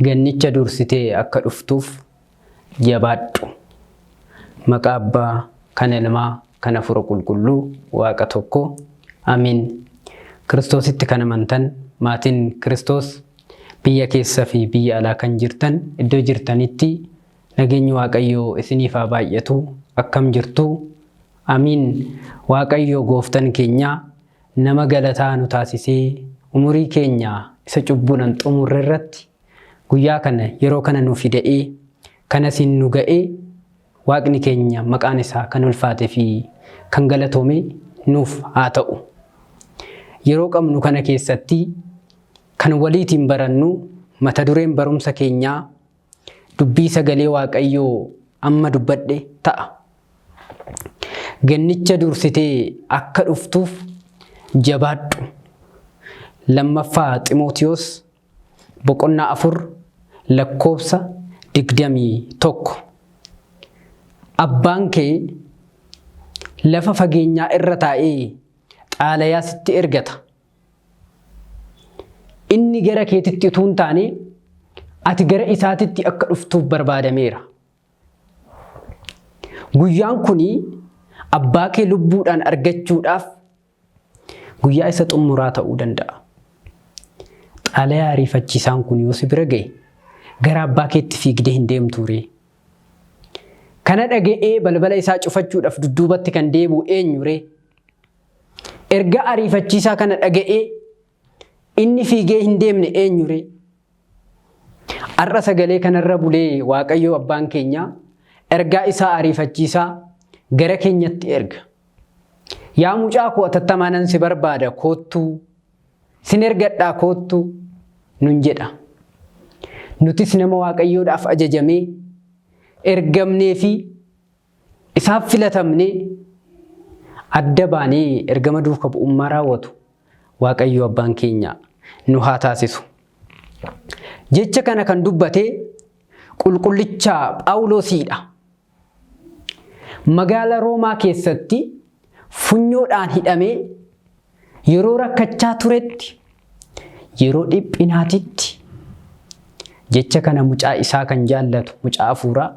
Gannicha dursitee akka dhuftuuf jabaadhu. Maqaa Abbaa, kan Ilmaa, kan Hafuura Qulqulluu, Waaqa tokko. Amiin. Kiristoositti kan amantan, maatiin Kiristoos biyya keessa fi biyya alaa kan jirtan, iddoo jirtanitti nageenyi Waaqayyoo isiniif haa baay'atu. Akkam jirtu? Amiin. Waaqayyo gooftan keenya nama galataa nu taasisee umurii keenya isa cubbuudhaan xumurre irratti guyyaa kana yeroo kana nu fida'ee kanasiin nu ga'ee Waaqni keenya maqaan isaa kan ulfaate fi kan galatoome nuuf haa ta'u. Yeroo qabnu kana keessatti kan waliitiin barannu mata dureen barumsa keenyaa dubbii sagalee Waaqayyoo amma dubbadhe ta'a. Gannicha dursitee akka dhuftuuf jabaadhu. Lammaffaa Ximootiyoos boqonnaa 4 lakkoofsa 21. Abbaan kee lafa fageenyaa irra taa'ee xaalayaa sitti ergata. Inni gara keetitti utuu hin taane ati gara isaatitti akka dhuftuuf barbaadameera. Guyyaan kuni abbaa kee lubbuudhaan argachuudhaaf guyyaa isa xumuraa ta'uu danda'a. Xaalayaa ariifachiisaan kun yoo si bira ga'e gara abbaa keetti fiigdee hin deemtuu ree? Kana dhaga'ee balbala isaa cufachuudhaaf dudduubatti kan deebi'u eenyu ree? Ergaa ariifachiisaa kana dhaga'ee inni fiigee hin deemne eenyu ree? Har'a sagalee kanarra bulee Waaqayyo abbaan keenya ergaa isaa ariifachiisaa gara keenyatti erga. Yaa mucaa koo, atattamaa nan si barbaada, koottuu. Sin ergadhaa, koottuu nun jedha. Nutis nama Waaqayyoodhaaf ajajamee ergamnee fi isaaf filatamnee adda baanee ergama duuka bu'ummaa raawwatu Waaqayyo abbaan keenya nu haa taasisu. Jecha kana kan dubbate qulqullicha Phaawulosiidha. Magaala Roomaa keessatti funyoodhaan hidhamee yeroo rakkachaa turetti, yeroo dhiphinaatitti jecha kana mucaa isaa kan jaallatu, mucaa hafuuraa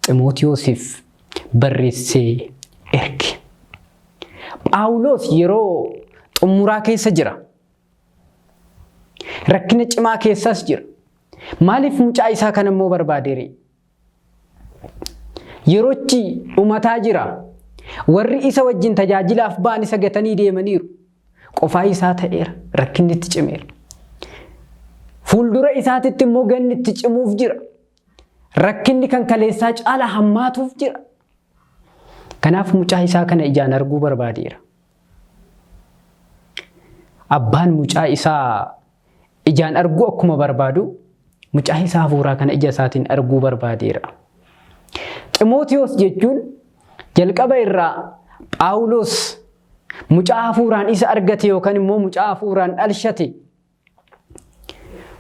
Ximootiyoosiif barreessee erge. Phaawulos yeroo xumuraa keessa jira. Rakkina cimaa keessas jira. Maaliif mucaa isaa kana immoo barbaadeere? Yeroochi dhumataa jira. Warri isa wajjin tajaajilaaf ba'an isa gatanii deemaniiru. Qofaa isaa ta'eera. Rakkinni itti cimeera. Fuuldura isaatitti immoo ganni itti cimuuf jira. Rakkinni kan kaleessaa caala hammaatuuf jira. Kanaaf mucaa isaa kana ijaan arguu barbaadeera. Abbaan mucaa isaa ijaan arguu akkuma barbaadu, mucaa isaa hafuuraa kana ija isaatiin arguu barbaadeera. Ximootiyoos jechuun jalqaba irraa Phaawulos mucaa hafuuraan isa argate yookaan immoo mucaa hafuuraan dhalshate,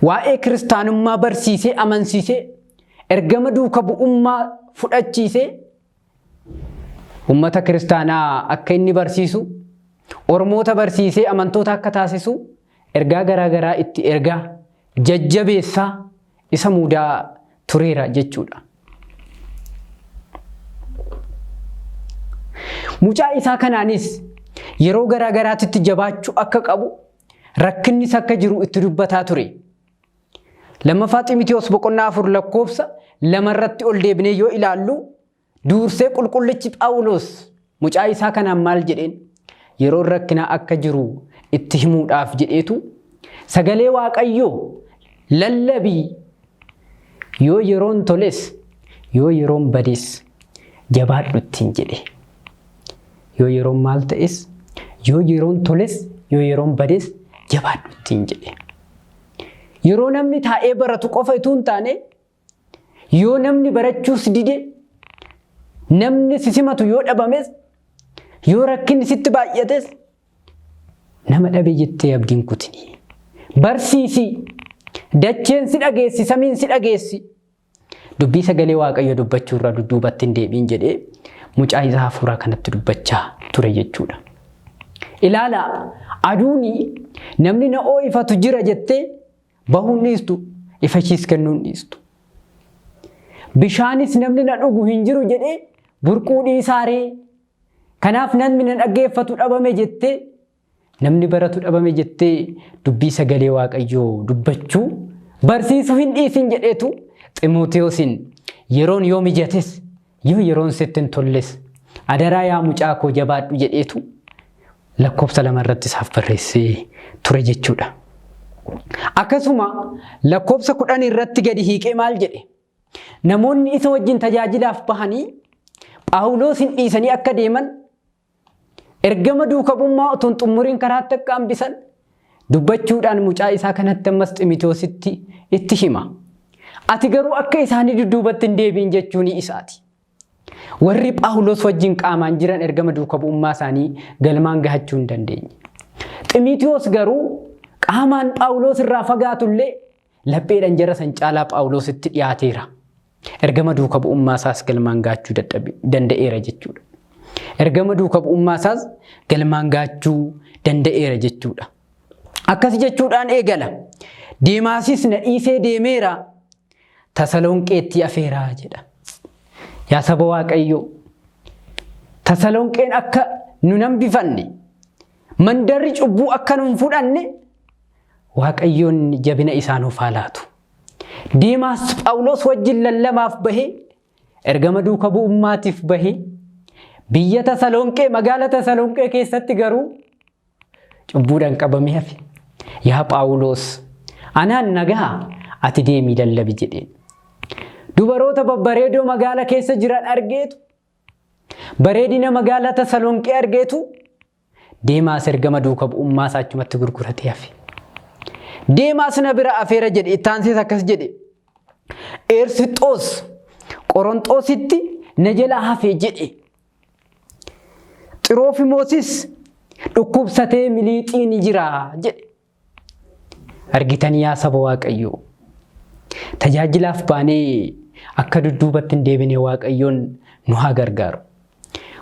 waa'ee kiristaanummaa barsiisee, amansiisee, ergama duuka bu'ummaa fudhachiisee, ummata kiristaanaa akka inni barsiisu, ormoota barsiisee amantoota akka taasisu ergaa garaa garaa itti ergaa jajjabeessaa isa muudaa tureera jechuudha. Mucaa isaa kanaanis yeroo garaa garaatitti jabaachuu akka qabu, rakkinnis akka jiru itti dubbataa ture. Lammaffaa Ximitiyoos boqonnaa 4 lakkoofsa 2 irratti ol deebinee yoo ilaallu, duursee qulqullichi Phaawulos mucaa isaa kanaan maal jedheen? Yeroon rakkinaa akka jiru itti himuudhaaf jedheetu, sagalee Waaqayyoo lallabii, yoo yeroon toles yoo yeroon bades jabaadhu ittiin jedhe. Yoo yeroon maal ta'es, yoo yeroon toles yoo yeroon bades jabaadhu ittiin jedhe. Yeroo namni taa'ee baratu qofa utuu hin taane, yoo namni barachuus dide, namni si simatu yoo dhabames, yoo rakkinni sitti baay'ates, nama dhabe jettee abdiin kutinii. Barsiisi. Dacheen si dhageessi, samiin si dhageessi. Dubbii sagalee Waaqayyo dubbachuu irraa dudduubatti hin deebiin jedhee mucaa isaa hafuuraa kanatti dubbachaa ture jechuudha. Ilaala, aduuni namni na oo'ifatu jira jettee bahuun dhiistu. ifa ishiis kennuu hin dhiistu. Bishaanis namni na dhugu hin jiru jedhee burquu dhiisaaree. Kanaaf namni na dhaggeeffatu dhabame jettee, namni baratu dhabame jettee dubbii sagalee Waaqayyoo dubbachuu barsiisuu hin dhiisin jedheetu Ximootewosin yeroon yoo mijates yoo yeroon sitti hin tolles adaraa yaa mucaa koo jabaadhu jedheetu lakkoofsa 2 irratti isaaf barreessee ture jechuudha. Akkasuma lakkoofsa 10 irratti gadi hiiqee maal jedhe? Namoonni isa wajjin tajaajilaaf bahanii Phaawulosin dhiisanii akka deeman ergama duuka bu'ummaa otoo hin xumuriin karaatti akka hambisan dubbachuudhaan mucaa isaa kanatti ammas Ximitoositti itti hima. Ati garuu akka isaanii dudduubatti hin deebiin jechuun isaati. Warri Phaawulos wajjin qaamaan jiran ergama duuka bu'ummaa isaanii galmaan gahachuu hin dandeenye. Ximitiyoos garuu qaamaan Phaawulos irraa fagaatullee lapheedhaan jara san caalaa Phaawulositti dhiyaateera. Ergama duuka bu'ummaa isaas galmaan gahachuu danda'eera jechuudha. Ergama duuka bu'ummaa isaas galmaan gahachuu danda'eera jechuudha. Akkas jechuudhaan eegala. Deemaasis na dhiisee deemeera. Tasalonqeetti afeeraa jedha. Yaa saba Waaqayyoo, Tasalonqeen akka nu nambifanne, mandarri cubbuu akka nu hin fudhanne, Waaqayyoon jabina isaa nuuf haa laatu. Deemaas Phaawulos wajjin lallabaaf bahee, ergama duuka bu'ummaatiif bahee, biyya Tasalonqee, magaala Tasalonqee keessatti garuu cubbuudhaan qabamee hafe. Yaa Phaawulos, anaan nagaa ati deemii lallabi jedheen. Dubaroota babbareedoo magaala keessa jiran argeetu, bareedina magaala Tasalonqee argeetu, Deemaas ergama duuka bu'ummaa isaa achumatti gurguratee hafe. Deemaas na bira afeera jedhe, itti aansees akkas jedhe. Eersixoos Qoronxoositti na jalaa hafe jedhe. Xiroofimoosis dhukkubsatee Miliixii ni jira jedhe. Argitanii yaa saba Waaqayyoo, tajaajilaaf baanee akka dudduubatti hin deebine Waaqayyoon nu haa gargaaru.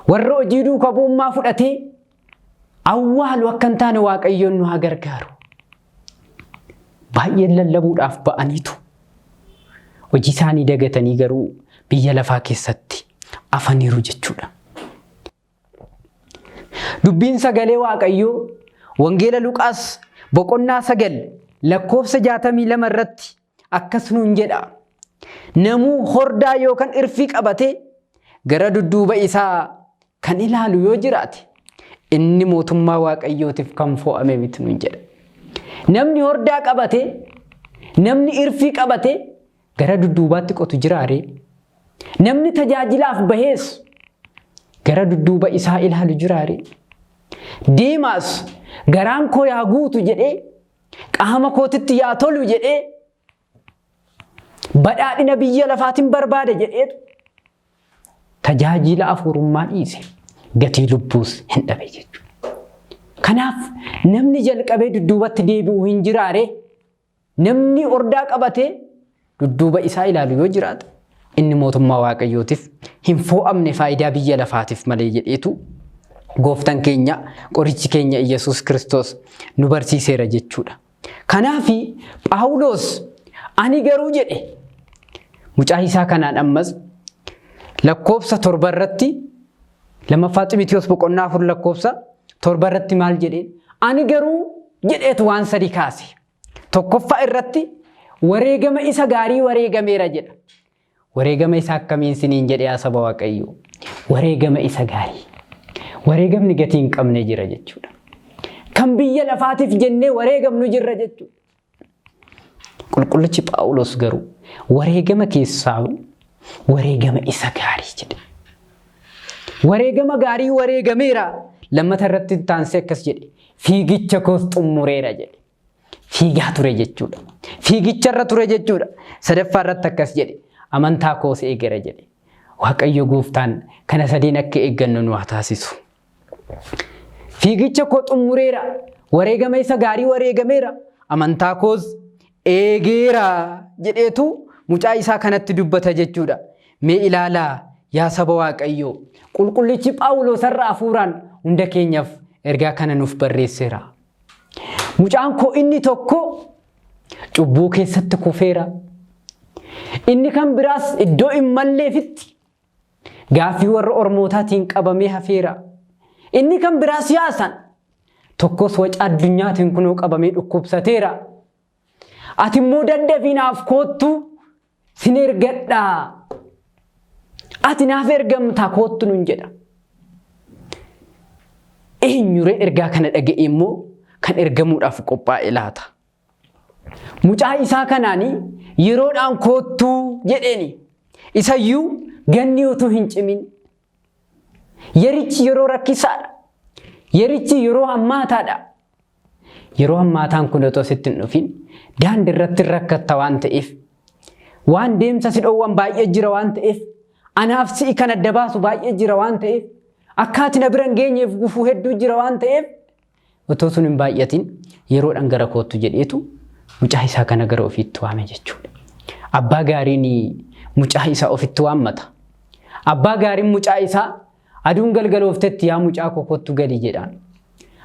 Warra hojii duuka bu'ummaa fudhatee awwaalu akka hin taane Waaqayyoon nu haa gargaaru. Baay'een lallabuudhaaf ba'aniitu hojii isaanii dagatanii garuu biyya lafaa keessatti afaniiru jechuudha. Dubbiin sagalee Waaqayyoo Wangeela Luqaas boqonnaa 9 lakkoofsa 62 irratti akkas nuun jedha. Namuu hordaa yookaan irfii qabatee gara dudduuba isaa kan ilaalu yoo jiraate inni mootummaa Waaqayyootiif kan fo'ame miti nuun jedha. Namni hordaa qabatee, namni irfii qabatee gara dudduubaatti qotu jiraaree? Namni tajaajilaaf bahees gara dudduuba isaa ilaalu jiraaree? Deemaas garaan koo yaa guutu jedhee, qaama kootitti yaa tolu jedhee, badhaadhina biyya lafaatiin barbaada jedheetu tajaajila afuurummaa dhiise, gatii lubbuus hin dhabe jechuudha. Kanaaf namni jalqabee dudduubatti deebi'u hin jiraaree? Namni hordaa qabatee dudduuba isaa ilaalu yoo jiraate inni mootummaa Waaqayyootiif hin foo'amne faayidaa biyya lafaatiif malee jedheetu gooftan keenya qorichi keenya Iyyasuus Kiristoos nu barsiiseera jechuudha. Kanaaf Phaawulos ani garuu jedhe mucaa isaa kanaan ammas lakkoofsa 7 irratti 2ffaa Ximitiyoos boqonnaa 4 lakkoofsa 7 irratti maal jedheen? Ani garuu jedheetu waan sadi kaase. Tokkoffaa irratti wareegama isa gaarii wareegameera jedha. Wareegama isa akkamiin siniin jedhee yaa saba Waaqayyoo? Wareegama isa gaarii. Wareegamni gatii hin qabne jira jechuudha. Kan biyya lafaatiif jennee wareegamnu jirra jechuudha. Qulqullichi Phaawulos garuu wareegama keessaa wareegama isa gaarii jedhe. Wareegama gaarii wareegameera. Lammata irratti taansee akkas jedhe. Fiigicha koos xumureera jedhe. Fiigaa ture jechuudha. Fiigicha irra ture jechuudha. Sadaffaa irratti akkas jedhe. Amantaa koos eegera jedhe. Waaqayyo gooftaan kana sadiin akka eeggannu nu haa taasisu. Fiigicha koo xumureera. Wareegama isa gaarii wareegameera. Amantaa koos eegeera jedheetu mucaa isaa kanatti dubbata jechuudha. Mee ilaalaa yaa saba Waaqayyoo. Qulqullichi Phaawulos har'a hafuuraan hunda keenyaaf ergaa kana nuuf barreesseera. Mucaan koo inni tokko Cubbuu keessatti kufeera. Inni kan biraas iddoo hin malleefitti gaaffii warra ormootaatiin qabamee hafeera. Inni kan biraa siyaasaan tokkos waca addunyaatiin kunoo qabamee dhukkubsateera. Ati immoo daddafii naaf koottu sin ergadhaa. Ati naaf ergamtaa koottu nun jedha. Eenyuree ergaa kana dhaga'e immoo kan ergamuudhaaf qophaa'e laata? Mucaa isaa kanaanii yeroodhaan koottuu jedheeni. Isayyuu ganni utuu hin cimin. Yerichi yeroo rakkisaadha. Yerichi yeroo hammaataadha. Yeroo hammaataan kun otoo sitti hin dhufin daandii irratti rakkatta waan ta'eef waan deemsa si dhoowwan baay'ee jira waan ta'eef anaaf si'i kan adda baasu baay'ee jira waan ta'eef akka ati na bira hin geenyeef gufuu hedduu jira waan ta'eef otoo sun hin baay'atin yeroodhaan gara koottu jedheetu mucaa isaa kana gara ofiitti waame jechuudha. Abbaa gaariin mucaa isaa ofitti waammata. Abbaa gaariin mucaa isaa aduun galgalooftetti yaa mucaa koo koottu gali jedhaan.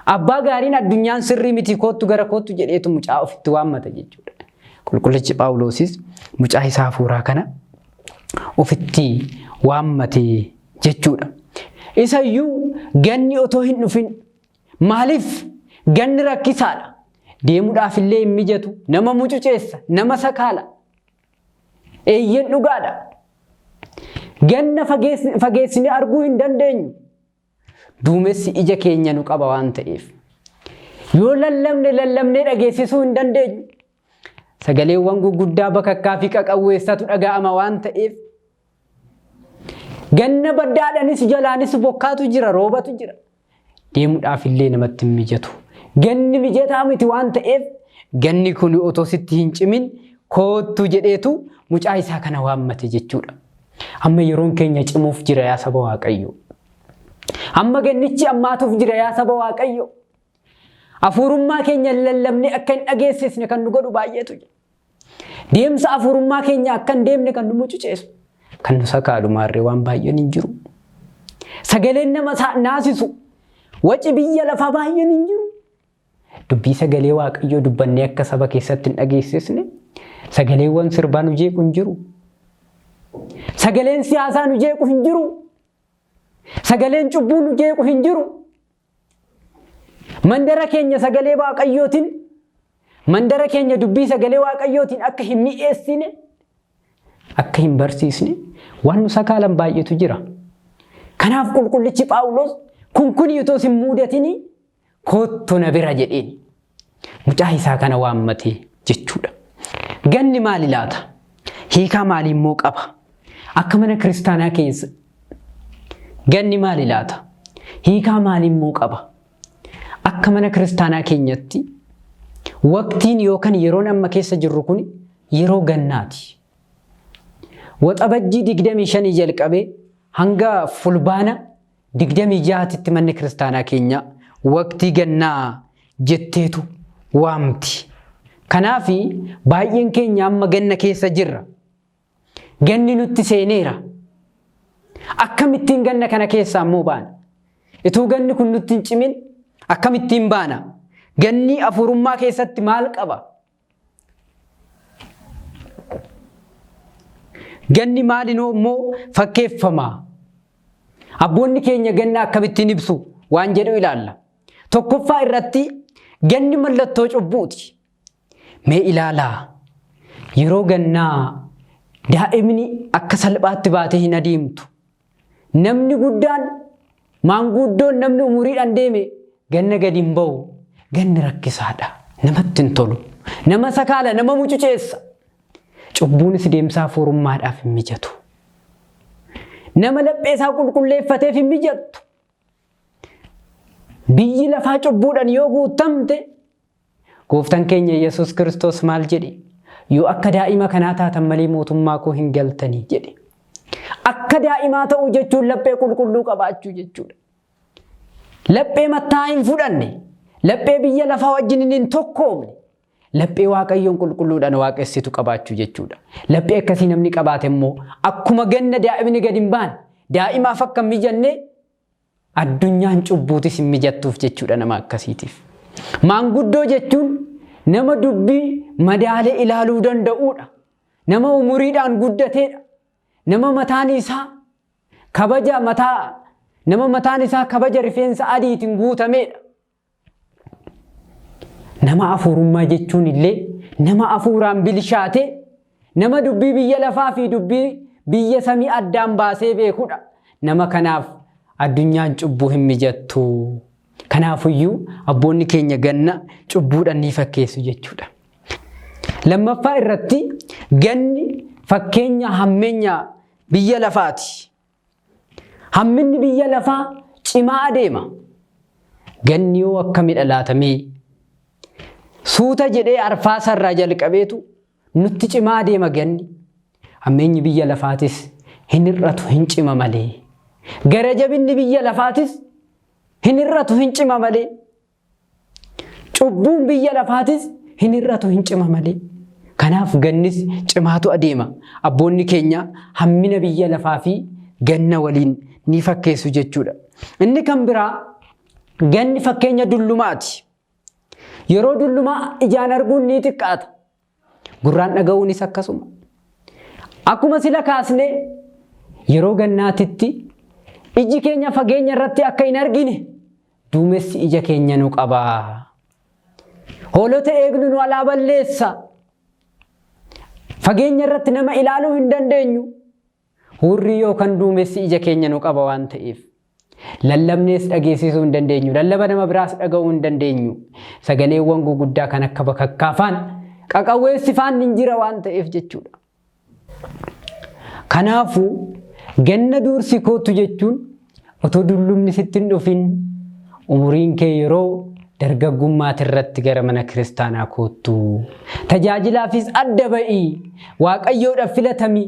Abbaa gaariin addunyaan sirrii miti koottu gara koottu jedheetu mucaa ofitti waammata jechuudha. Qulqullichi Phaawulosis mucaa isaa hafuuraa kana ofitti waammate jechuudha. Isayyuu ganni otoo hin dhufin maaliif ganni rakkisaadha. Deemuudhaaf illee hin mijatu. Nama mucuceessa, nama sakaala. Eeyyeen dhugaadha. Ganna fageessinee arguu hin dandeenyu. Duumessi ija keenya nu qaba waan ta'eef. Yoo lallabne lallabnee dhageessisuu hin dandeenyu. Sagaleewwan guguddaa bakakkaa fi qaqawweessatu dhaga'ama waan ta'eef. Ganna baddaadhanis jalaanis bokkaatu jira, roobatu jira. Deemuudhaaf illee namatti hin mijatu. Ganni mijataa miti waan ta'eef ganni kun otoo sitti hin cimin koottu jedheetu mucaa isaa kana waammate jechuudha. Amma yeroon keenya cimuuf jira yaa saba Waaqayyoo. Amma gannichi ammaatuuf jira yaa saba Waaqayyoo. Afuurummaa keenya lallabnee akka hin dhageessisne kan nu godhu baay'eetu jira. Deemsa afuurummaa keenya akka hin deemne kan nu mucuceessu. Kan nu sakaalu maarree waan baay'een hin jiru. Sagaleen nama naasisu waci biyya lafaa baay'een hin jiru. Dubbii sagalee Waaqayyoo dubbannee akka saba keessatti hin dhageessisne sagaleewwan sirbaa nu jeequ hin jiru. Sagaleen siyaasaa nu jeequ hin jiru. Sagaleen cubbuu nu jeequ hin jiru. Mandara keenya sagalee Waaqayyootiin mandara keenya dubbii sagalee Waaqayyootiin akka hin mi'eessine akka hin barsiisne waan nu sakaalan baay'eetu jira. Kanaaf qulqullichi Phaawulos kun kun utuu sin muudatini koottu na bira jedheen mucaa isaa kana waammate jechuudha. Ganni maali laata? Hiikaa maalii immoo qaba? Akka mana kiristaanaa keessa ganni maali laata? Hiikaa maalii immoo qaba? Akka mana kiristaanaa keenyatti waqtiin yookaan yeroon amma keessa jirru kun yeroo gannaati. Waxabajjii 25 jalqabee hanga fulbaana 26tti manni kiristaanaa keenya waqtii gannaa jetteetu waamti. Kanaaf baay'een keenya amma ganna keessa jirra. Ganni nutti seeneera. Akkamittiin ganna kana keessaa immoo baana? Ituu ganni kun nutti hin cimin akkamittiin baana? Ganni afuurummaa keessatti maal qaba? Ganni maalinoo immoo fakkeeffama? Abboonni keenya ganna akkamittiin ibsu waan jedhu ilaalla. Tokkoffaa irratti ganni mallattoo cubbuuti. Mee ilaalaa yeroo gannaa daa'imni akka salphaatti baatee hin adeemtu. Namni guddaan maanguddoon namni umuriidhaan deeme ganna gadi hin ba'u. Ganni rakkisaadha. Namatti hin tolu. Nama sakaala, nama mucuceessa. Cubbuunis deemsa hafuurummaadhaaf hin mijatu. Nama laphee isaa qulqulleeffateef hin mijattu. Biyyi lafaa cubbuudhaan yoo guutamte Gooftaan keenya Yesuus Kiristoos maal jedhe? Yoo akka daa'ima kanaa taatan malee mootummaa koo hin galtanii jedhe. Akka daa'imaa ta'uu jechuun laphee qulqulluu qabaachuu jechuudha. Laphee mattaa hin fudhanne, laphee biyya lafaa wajjin hin tokkoomne, laphee Waaqayyoon qulqulluudhaan waaqessitu qabaachuu jechuudha. Laphee akkasii namni qabaate immoo akkuma ganna daa'imni gadi hin baane, daa'imaaf akka hin mijanne addunyaan cubbuutis hin mijattuuf jechuudha nama akkasiitiif. Maanguddoo jechuun Nama dubbii madaalee ilaaluu danda'uudha. Nama umuriidhaan guddateedha. Nama mataan isaa kabaja mataa nama mataan isaa kabaja rifeensa adiitiin guutameedha. Nama afuurummaa jechuun illee nama afuuraan bilchaate, nama dubbii biyya lafaa fi dubbii biyya samii addaan baasee beekudha. Nama kanaaf addunyaan cubbuu hin mijattu. Kanaafuyyuu abboonni keenya ganna cubbuudhaan ni fakkeessu jechuudha. Lammaffaa irratti ganni fakkeenya hammeenya biyya lafaati. Hamminni biyya lafaa cimaa adeema. Ganni yoo akkamidha laatamee suuta jedhee arfaasa irraa jalqabeetu nutti cimaa adeema ganni. Hammeenyi biyya lafaatis hin hir'atu, hin cima malee. Gara jabinni biyya lafaatis hin hir'atu, hin cima malee. Cubbuun biyya lafaatis hin hir'atu, hin cima malee. Kanaaf gannis cimaatu adeema. Abboonni keenya hammina biyya lafaa fi ganna waliin ni fakkeessu jechuudha. Inni kan biraa ganni fakkeenya dullumaati. Yeroo dullumaa ijaan arguun ni xiqqaata. Gurraan dhaga'uunis akkasuma. Akkuma sila kaasne, yeroo gannaatitti iji keenya fageenya irratti akka hin argine duumessi ija keenya nu qaba. Hoolota eegnu nu alaa balleessa. Fageenya irratti nama ilaaluu hin dandeenyu. Hurrii yookaan duumessi ija keenya nu qaba waan ta'eef. Lallabnees dhageessisuu hin dandeenyu. Lallaba nama biraas dhaga'uu hin dandeenyu. Sagaleewwan guguddaa kan akka bakakkaa faan, qaqawweessi faan hin jira waan ta'eef jechuudha. Kanaafuu ganna duursi kootu jechuun otoo dullumni sitti hin dhufin, umuriin kee yeroo dargaggummaati irratti gara mana kiristaanaa koottu. Tajaajilaafis adda ba'ii, Waaqayyoodhaaf filatami,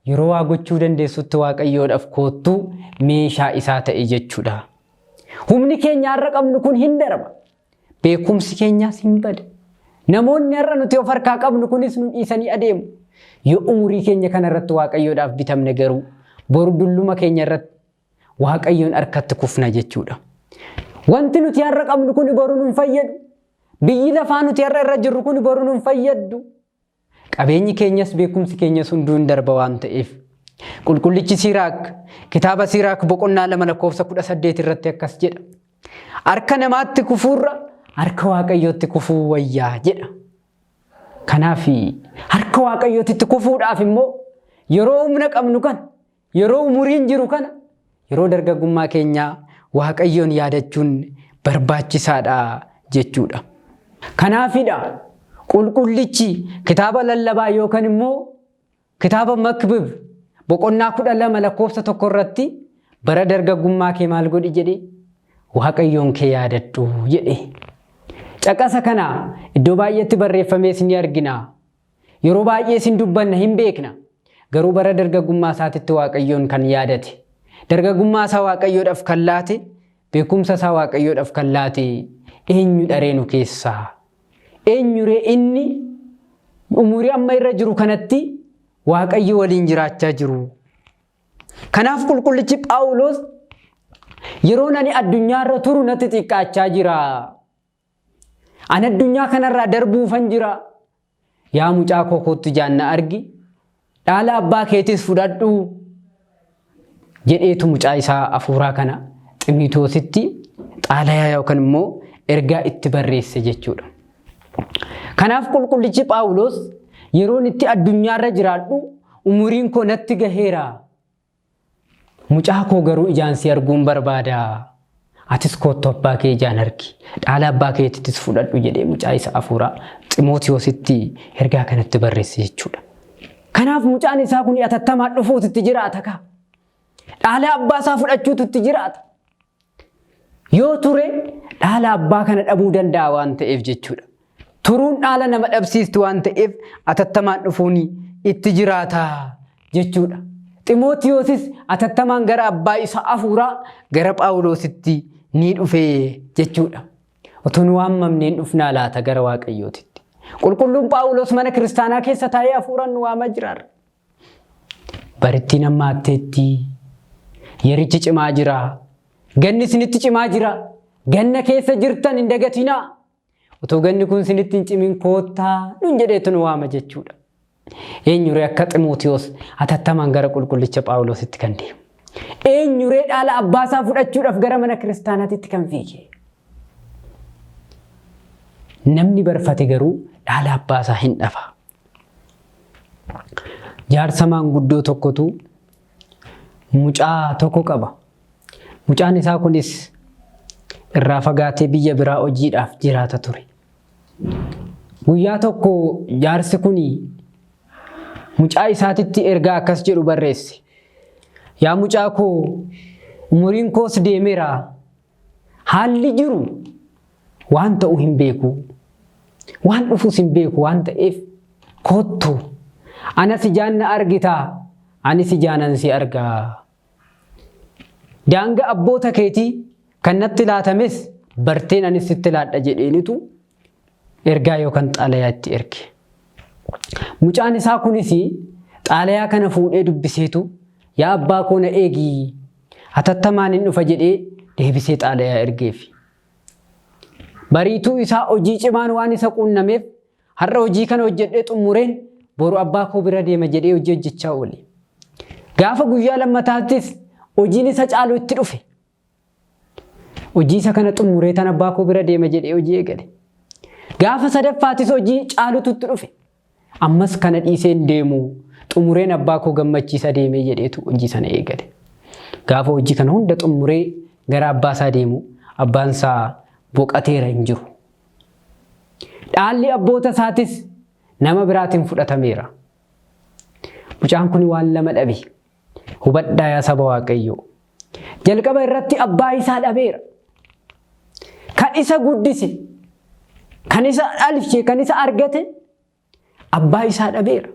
yeroo waa gochuu dandeessutti Waaqayyoodhaaf koottu, meeshaa isaa ta'e jechuudha. Humni keenya har'a qabnu kun hin darba. Beekumsi keenyaas hin bada. Namoonni har'a nuti of harkaa qabnu kunis nu dhiisanii adeemu. Yoo umurii keenya kana irratti Waaqayyoodhaaf bitamne garuu, boru dulluma keenya irratti Waaqayyoon harkatti kufna jechuudha. Wanti nuti har'a qabnu kun boru nu hin fayyadu. Biyyi lafaa nuti har'a irra jirru kun boru nu hin fayyaddu. Qabeenyi keenyas beekumsi keenyas hunduu hin darba waan ta'eef. Qulqullichi Siiraak kitaaba Siiraak boqonnaa 2 lakkoofsa 18 irratti akkas jedha. "Harka namaatti kufuurra harka Waaqayyootti kufuu wayyaa" jedha. Kanaaf harka Waaqayyootti kufuudhaaf immoo yeroo humna qabnu kana, yeroo umuriin jiru kana, yeroo dargaggummaa keenyaa Waaqayyoon yaadachuun barbaachisaadha jechuudha. Kanaafidha qulqullichi kitaaba lallabaa yookaan immoo kitaaba Makbib boqonnaa 12 lakkoofsa 1 irratti "Bara dargaggummaa kee maal godhi?" jedhe? "Waaqayyoon kee yaadadhu" jedhe. Caqasa kana iddoo baay'eetti barreeffamees ni argina. Yeroo baay'ee isin dubbanna, hin beekna. Garuu bara dargaggummaa isaatitti Waaqayyoon kan yaadate, dargaggummaa isaa Waaqayyoodhaaf kan laate, beekumsa isaa Waaqayyoodhaaf kan laate eenyu dharee nu keessaa? Eenyuree inni umurii amma irra jiru kanatti Waaqayyo waliin jiraachaa jiru? Kanaaf qulqullichi Phaawulos, "Yeroon ani addunyaarra turu natti xiqqaachaa jira. Ani addunyaa kanarraa darbuufan jira. Yaa mucaa koo, kottu ijaan na argi. Dhaala abbaa keetis fudhadhu" jedheetu mucaa isaa afuuraa kana Ximitoositti xaalayaa yookaan immoo ergaa itti barreesse jechuudha. Kanaaf qulqullichi Phaawulos, "Yeroon itti addunyaarra jiraadhu umuriin koo natti gaheera. Mucaa koo, garuu ijaan si arguun barbaada. Atis koottu, abbaa kee ijaan argi. Dhaala abbaa keetittis fudhadhu" jedhee mucaa isa afuuraa Ximootiyoositti ergaa kanatti barreesse jechuudha. Kanaaf mucaan isaa kun atattamaan dhufuutu itti jiraata kaa. Dhaala abbaa isaa fudhachuutu itti jiraata. Yoo ture dhaala abbaa kana dhabuu danda'a waan ta'eef jechuudha. Turuun dhaala nama dhabsiistu waan ta'eef atattamaan dhufuun itti jiraata jechuudha. Ximootiyoosis atattamaan gara abbaa isaa afuuraa, gara Phaawulositti ni dhufe jechuudha. Otoo nu waamamneen dhufnaa laata gara Waaqayyootitti? Qulqulluun Phaawulos mana kiristaanaa keessa taa'ee afuuraan nu waamaa jiraarra. Barittiin hammaatteetti. Yerichi cimaa jira. Ganni isinitti cimaa jira. Ganna keessa jirtan hin dagatinaa. Otoo ganni kun sinitti hin cimin koottaa nun jedheetu nu waama jechuudha. Eenyuree akka Ximootiyoos hatattamaan gara qulqullicha Phaawulositti kan deemu? Eenyuree dhaala abbaasaa fudhachuudhaaf gara mana kiristaanaatitti kan fiige? Namni barfate garuu dhaala abbaasaa hin dhafa. Jaarsa maanguddoo tokkotu mucaa tokko qaba. Mucaan isaa kunis irraa fagaatee biyya biraa hojiidhaaf jiraata ture. Guyyaa tokko jaarsi kun mucaa isaatitti ergaa akkas jedhu barreesse. Yaa mucaa koo, umuriin koos deemeera. Haalli jiru waan ta'u hin beeku. Waan dhufus hin beeku waan ta'eef koottu. Anas ijaan na argita, anis ijaanan si argaa. Daangaa abboota keetii kan natti laatames barteen anis sitti laadha jedheenitu ergaa yookaan xaalayaa itti erge. Mucaan isaa kunis xaalayaa kana fuudhee dubbiseetu, yaa abbaa koo na eegi, hatattamaan hin dhufa jedhee deebisee xaalayaa ergeef. Bariituu isaa hojii cimaan waan isa quunnameef har'a hojii kana hojjedhee xumureen boru abbaa koo bira deema jedhee hojii hojjechaa oole. Gaafa guyyaa lammataattis hojiin isa caalu itti dhufe. Hojii isa kana xumuree tan abbaa koo bira deema jedhee hojii eegale. Gaafa sadaffaatis hojii caalutu itti dhufe. Ammas kana dhiisee hin deemu, xumureen abbaa koo gammachiisa deemee jedheetu hojii sana eegale. Gaafa hojii kana hunda xumuree gara abbaa isaa deemu, abbaan isaa boqateera, hin jiru. Dhaalli abboota isaatis nama biraatiin fudhatameera. Mucaan kun waan lama dhabe. Hubadhaa yaa saba Waaqayyoo. Jalqaba irratti abbaa isaa dhabeera. Kan isa guddise, kan isa dhalche, kan isa argate abbaa isaa dhabeera.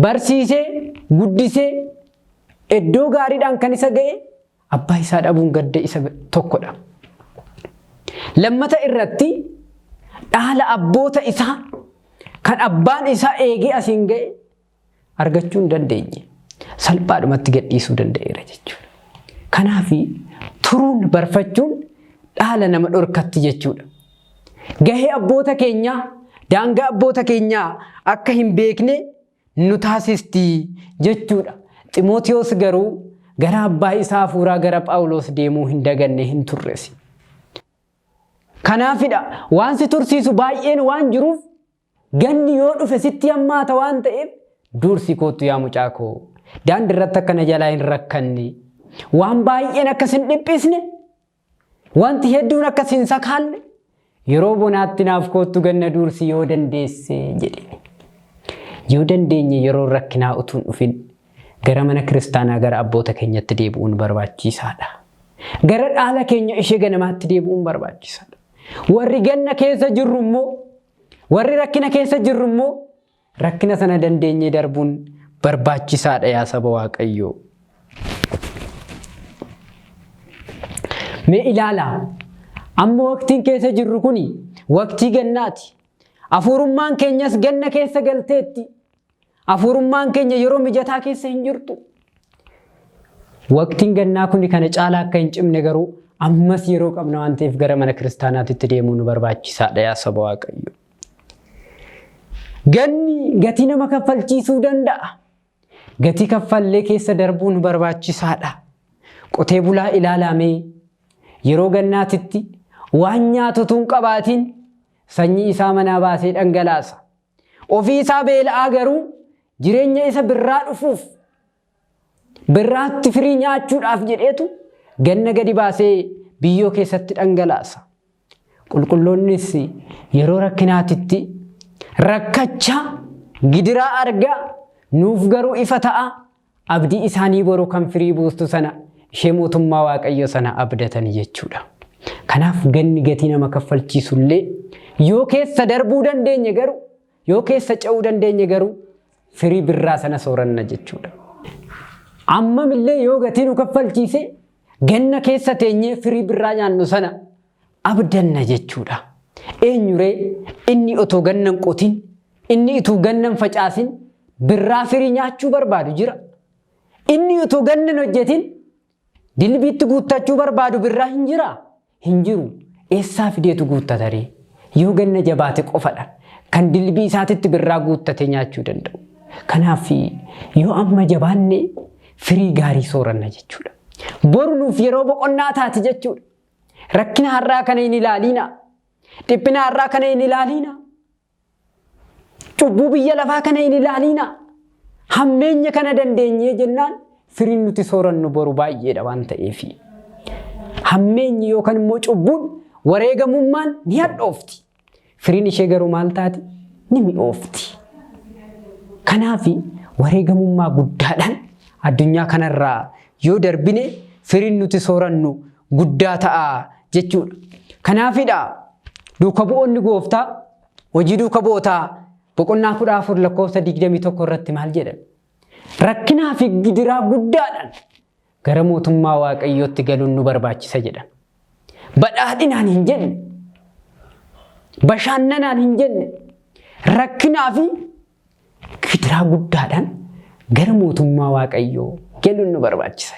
Barsiisee, guddisee, iddoo gaariidhaan kan isa ga'e abbaa isaa dhabuun gadda isa tokkodha. Lammata irratti dhaala abboota isaa kan abbaan isaa eegee asiin ga'e argachuu hin dandeenye. Salphaadhumatti gadhiisuu danda'eera jechuudha. Kanaaf turuun barfachuun dhaala nama dhorkatti jechuudha. Gahee abboota keenyaa, daangaa abboota keenyaa akka hin beekne nu taasisti jechuudha. Ximootiyoos garuu gara abbaa isaa hafuuraa gara Phaawulos deemuu hin daganne, hin turresi. Kanaafidha waan si tursiisu baay'een waan jiruuf, ganni yoo dhufe sitti hammaata waan ta'eef, dursi koottu yaa mucaa koo. Daandii irratti akka na jalaa hin rakkanne, waan baay'een akkas hin dhiphisne, wanti hedduun akkas hin sakaalle, yeroo bonaatti naaf koottu, ganna dursi yoo dandeesse jedhe. Yoo dandeenye yeroo rakkinaa utuu hin dhufin gara mana kiristaanaa, gara abboota keenyatti deebi'uun barbaachisaadha. Gara dhaala keenya ishee ganamaatti deebi'uun barbaachisaadha. Warri ganna keessa jirru immoo, warri rakkina keessa jirru immoo, rakkina sana dandeenyee darbuun barbaachisaadha yaa saba Waaqayyoo. Mee ilaalaa, amma waqtiin keessa jirru kuni waqtii gannaati. Afuurummaan keenyas ganna keessa galteetti. Afuurummaan keenya yeroo mijataa keessa hin jirtu. Waqtiin gannaa kuni kana caalaa akka hin cimne garuu ammas yeroo qabna waan ta'eef gara mana kiristaanaatitti deemuu nu barbaachisaadha yaa saba Waaqayyo. Ganni gatii nama kaffalchiisuu danda'a. Gatii kaffallee keessa darbuun barbaachisaadha. Qotee bulaa ilaalamee yeroo gannaatitti waan nyaatu utuu hin qabaatiin sanyii isaa manaa baasee dhangalaasa. Ofii isaa beela'aa garuu jireenya isa birraa dhufuuf, birraatti firii nyaachuudhaaf jedheetu ganna gadi baasee biyyoo keessatti dhangalaasa. Qulqulloonnis yeroo rakkinaatitti rakkachaa, gidiraa argaa, nuuf garuu ifa ta'a, abdii isaanii boru kan firii buustu sana, ishee mootummaa Waaqayyo sana abdatani jechuudha. Kanaaf ganni gatii nama kaffalchiisullee yoo keessa darbuu dandeenye garuu, yoo keessa ce'uu dandeenye garuu, firii birraa sana sooranna jechuudha. Ammamillee yoo gatii nu kaffalchiise ganna keessa teenyee firii birraa nyaannu sana abdanna jechuudha. Eenyuree inni otoo ganna hin qotin, inni utuu ganna hin facaasin birraa firii nyaachuu barbaadu jira? Inni utuu ganna hin hojjetin dilbiitti guuttachuu barbaadu birraa hin jiraa? Hin jiru. Eessaa fideetu guuttataree? Yoo ganna jabaate qofadha kan dilbii isaatitti birraa guuttatee nyaachuu danda'u. Kanaaf yoo amma jabaanne firii gaarii sooranna jechuudha. Boru nuuf yeroo boqonnaa taati jechuudha. Rakkina har'aa kana hin ilaaliina. Dhiphina har'aa kana hin ilaaliina. Cubbuu biyya lafaa kana hin ilaaliina. Hammeenya kana dandeenyee jennaan firiin nuti soorannu boru baay'eedha waan ta'eef. Hammeenyi yookaan immoo cubbuun wareegamummaan ni hadhoofti. Firiin ishee garuu maal taati? Ni mi'oofti. Kanaaf wareegamummaa guddaadhaan addunyaa kanarraa yoo darbine firiin nuti soorannu guddaa ta'a jechuudha. Kanaafidha duuka bu'oonni gooftaa hojii duuka bu'ootaa boqonnaa 14 lakkoofsa 21 irratti maal jedhan? Rakkinaa fi gidiraa guddaadhaan gara mootummaa Waaqayyootti galuun nu barbaachisa jedhan. Badhaadhinaan hin jenne, bashaannanaan hin jenne, rakkinaa fi gidiraa guddaadhaan gara mootummaa Waaqayyoo galuun nu barbaachisa.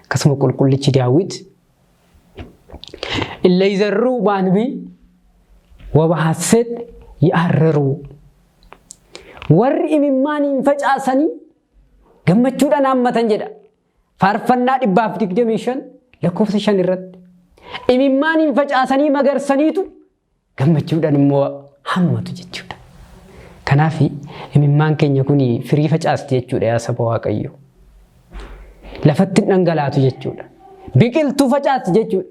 Akkasuma qulqullichi Daawit እለ ይዘሩ በአንቢ ወበሐሴት ይዐርሩ warri imimmaaniin facaasanii gammachuudhaan haammatan jedha. Faarfannaa 125 lakkoofsa 5 irratti. Imimmaaniin facaasanii magarsaniitu gammachuudhaan immoo hammatu jechuudha. Kanaaf imimmaan keenya kun firii facaasti jechuudha yaa saba Waaqayyoo. Lafatti hin dhangalaatu jechuudha. Biqiltuu facaasti jechuudha.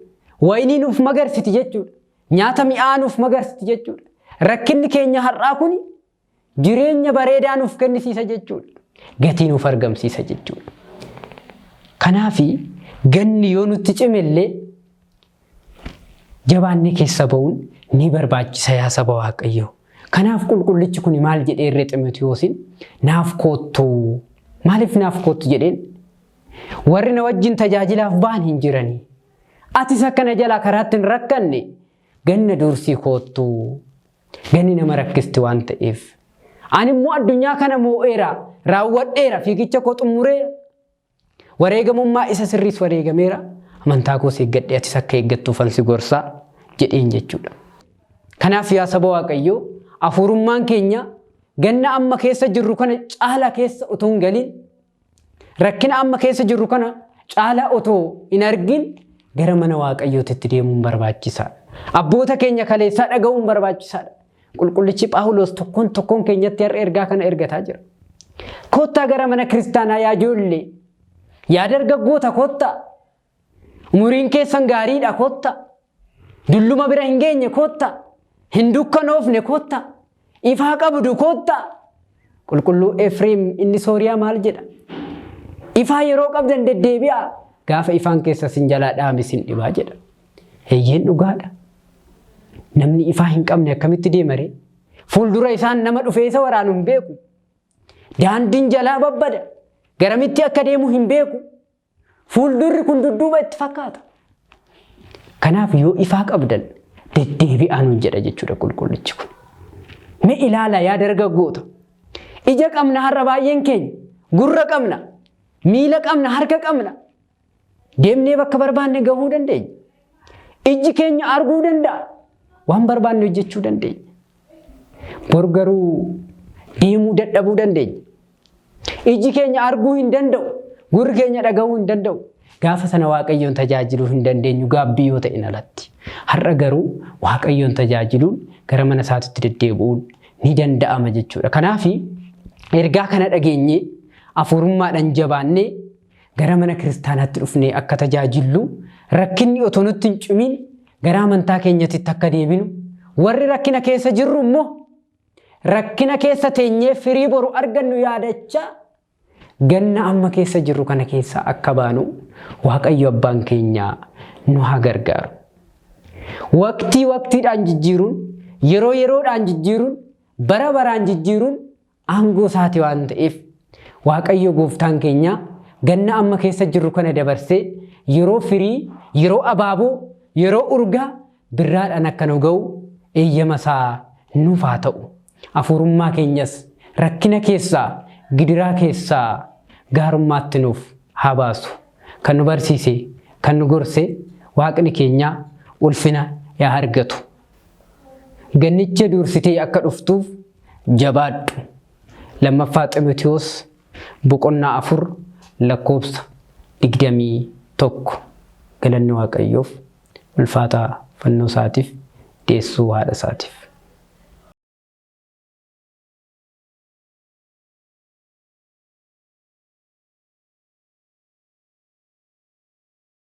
Wayinii nuuf magarsiti jechuudha. Nyaata mi'aa nuuf magarsiti jechuudha. Rakkinni keenya har'aa kun jireenya bareedaa nuuf kennisiisa jechuudha. Gatii nuuf argamsiisa jechuudha. Kanaaf ganni yoo nutti cimellee jabaannee keessa ba'uun ni barbaachisa yaa saba Waaqayyoo. Kanaaf qulqullichi kun maal jedhee irree Ximotewosiin naaf koottu. Maaliif naaf koottu jedheen? Warri na wajjin tajaajilaaf ba'an hin jiranii. Atis akka na jalaa karaatti hin rakkanne ganna dursii koottu. Ganni nama rakkisti waan ta'eef. Ani immoo addunyaa kana moo'eera, raawwadheera, fiigicha koo xumureera. Wareegamummaa isa sirriis wareegameera. Amantaa koos eeggadhee atis akka eeggattuufan si gorsaa jedheen jechuudha. Kanaaf yaa saba Waaqayyoo hafuurummaan keenya ganna amma keessa jirru kana caala keessa otoo hin galin rakkina amma keessa jirru kana caala otoo hin argin gara mana Waaqayyootitti deemuun barbaachisaadha. Abboota keenya kaleessaa dhaga'uun barbaachisaadha. Qulqullichi Phaawulos tokkoon tokkoon keenyatti har'a ergaa kana ergataa jira. Kottaa gara mana kiristaanaa yaa ijoollee, yaa dargaggoota kottaa, umuriin keessan gaariidha kottaa, dulluma bira hin geenye kottaa, hin dukkanoofne kottaa, ifaa qabdu kottaa. Qulqulluu Efreem inni Sooriyaa maal jedha? Ifaa yeroo qabdan deddeebi'aa gaafa ifaan keessa sin jalaa dhaame sin dhibaa jedha. Eeyyeen dhugaadha. Namni ifaa hin qabne akkamitti deema ree? Fuuldura isaan nama dhufee isa waraanu hin beeku. Daandiin jalaa babbada. Garamitti akka deemu hin beeku. Fuuldurri kun dudduuba itti fakkaata. Kanaaf yoo ifaa qabdan deddeebi'aa nuun jedha jechuudha qulqullichi kun. Mee ilaala yaa dargaggoota. Ija qabna har'a baay'een keenya. Gurra qabna. Miila qabna, harka qabna. Deemnee bakka barbaanne gahuu dandeenya. Ijji keenya arguu danda'a. Waan barbaanne hojjechuu dandeenya. Bor garuu deemuu dadhabuu dandeenya. Ijji keenya arguu hin danda'u. Gurri keenya dhaga'uu hin danda'u. Gaafa sana Waaqayyoon tajaajiluu hin dandeenyu gaabbii yoo ta'in alatti. Har'a garuu Waaqayyoon tajaajiluun gara mana isaatitti deddeebi'uun ni danda'ama jechuudha. Kanaaf ergaa kana dhageenyee hafuurummaadhaan jabaannee gara mana kiristaanaatti dhufnee akka tajaajillu rakkinni otoo nutti hin cimiin gara amantaa keenyatti akka deebinu warri rakkina keessa jirru immoo rakkina keessa teenyee firii boru argannu yaadachaa ganna amma keessa jirru kana keessa akka baanu Waaqayyo abbaan keenya nu haa gargaaru. Waqtii waqtiidhaan jijjiiruun, yeroo yeroodhaan jijjiiruun, bara baraan jijjiiruun aangoo isaati waan ta'eef Waaqayyo gooftaan keenya ganna amma keessa jirru kana dabarsee yeroo firii, yeroo abaaboo, yeroo urgaa birraadhaan akka nu ga'u eeyyama isaa nuuf haa ta'u. Hafuurummaa keenyas rakkina keessaa, gidiraa keessaa gaarummaatti nuuf haa baasu. Kan nu barsiise, kan nu gorse Waaqni keenya ulfina yaa argatu. Gannicha dursitee akka dhuftuuf jabaadhu. Lammaffaa Ximotewos boqonnaa 4 lakkoofsa 21. Galanni Waaqayyoof, ulfaataa fannoo isaatiif, deessuu haadha isaatiif.